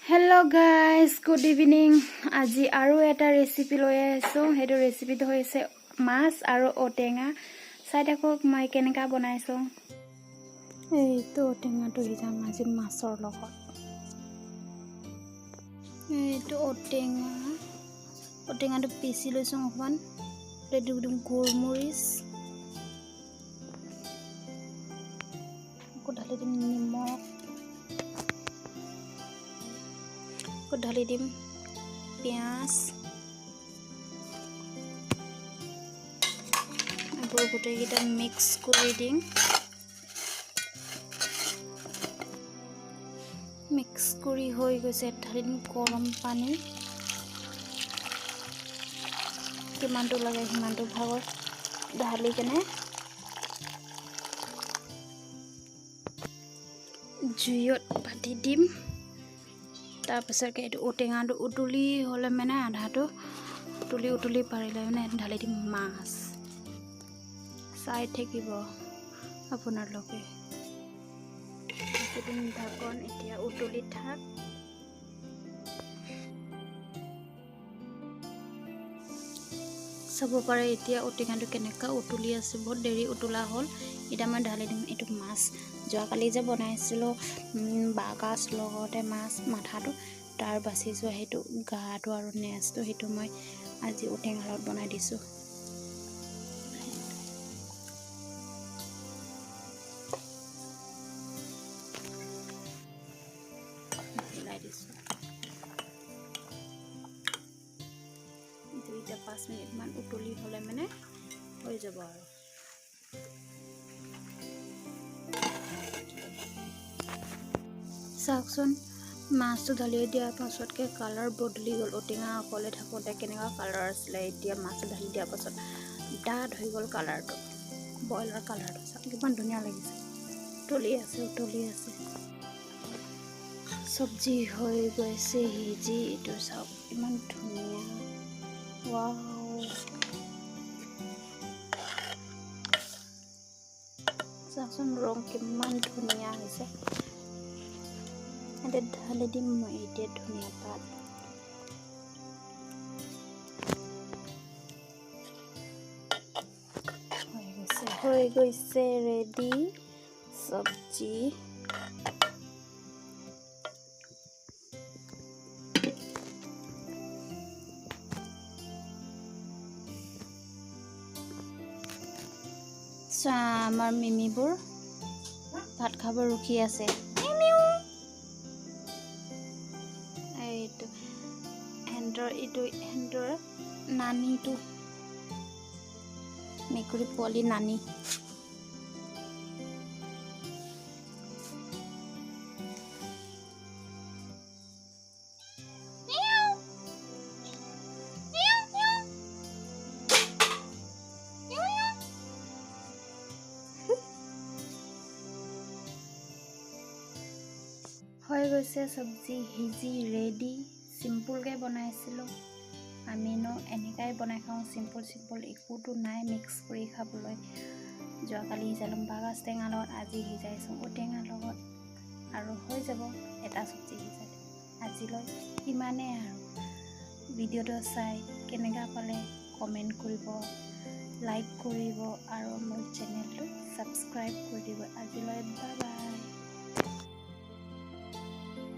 Hello' guys, good evening. আজি আৰু এটা ৰেচিপি লৈ আহিছোঁ। সেইটো ৰেচিপিটো হৈছে মাছ আৰু ঔটেঙা। চাই থাকক মই কেনেকুৱা বনাইছোঁ। এইটো ঔটেঙাটো সিজাম আজি মাছৰ লগত। এইটো ঔটেঙা, ঔটেঙাটো পিচি লৈছোঁ অকণমান। দি দিম গোলমৰিচ, আকৌ ঢালি দিম নিমখ, আকৌ ঢালি দিম পিঁয়াজ। এইবোৰ গোটেইকেইটা মিক্স কৰি দিম। মিক্স কৰি হৈ গৈছে। ঢালি দিম গৰম পানী, কিমানটো লাগে সিমানটো ভাগত ঢালি কেনে জুইত পাতি দিম। তাৰপিছতকে এইটো ঔটেঙাটো উতলি হ'লে, মানে আধাটো উতলি উতলি পাৰিলে মানে ঢালি দিম মাছ। চাই থাকিব আপোনালোকে। দিম ঢাকন, এতিয়া উতলি থাক। চাব পাৰে এতিয়া ঔটেঙাটো কেনেকুৱা উতলি আছে। বহুত দেৰি উতলা হ'ল। এতিয়া মই ঢালি দিম এইটো মাছ। যোৱাকালি যে বনাইছিলোঁ বাঁহগাজ লগতে মাছ মাথাটো, তাৰ বাচি যোৱা সেইটো গাটো আৰু নেজটো, সেইটো মই আজি ঔটেঙাৰ লগত বনাই দিছোঁ। হিলাই দিছোঁ। 2টা 5 মিনিটমান উতলি হ'লে মানে হৈ যাব। আৰু চাওকচোন, মাছটো ঢালি দিয়াৰ পাছতকৈ কালাৰ বদলি গ'ল। ঔটেঙা অকলে থাকোঁতে কেনেকুৱা কালাৰ আছিলে, এতিয়া মাছটো ঢালি দিয়াৰ পাছত ডাঠ হৈ গ'ল কালাৰটো। ব্ৰইলাৰ কালাৰটো চাওক কিমান ধুনীয়া লাগিছে। উতলি আছে, উতলি আছে। চব্জি হৈ গৈছে সিজি। এইটো চাওক ইমান ধুনীয়া। ৱাও, চাওকচোন ৰং কিমান ধুনীয়া হৈছে। ইয়াতে ঢালি দিম মই এতিয়া ধুনীয়া পাত। হৈ গৈছে, হৈ গৈছে ৰেডি চব্জি। চোৱা, আমাৰ মিমিবোৰ ভাত খাব ৰখি আছে। এইটো সেহঁতৰ, এইটো সেহঁতৰ নানীটো, মেকুৰী পোৱালি নানী। হৈ গৈছে চব্জি সিজি ৰেডি। চিম্পুলকৈ বনাইছিলোঁ। আমিনো এনেকাই বনাই খাওঁ, চিম্পুল চিম্পুল, একোতো নাই মিক্স কৰি খাবলৈ। যোৱাকালি সিজালোঁ বাঁহগাজ টেঙাৰ লগত, আজি সিজাইছোঁ ঔটেঙাৰ লগত, আৰু হৈ যাব এটা চব্জি সিজালে। আজিলৈ ইমানেই। আৰু ভিডিঅ'টো চাই কেনেকুৱা পালে কমেণ্ট কৰিব, লাইক কৰিব আৰু মোৰ চেনেলটো ছাবস্ক্ৰাইব কৰি দিব। আজিলৈ বাই বাই।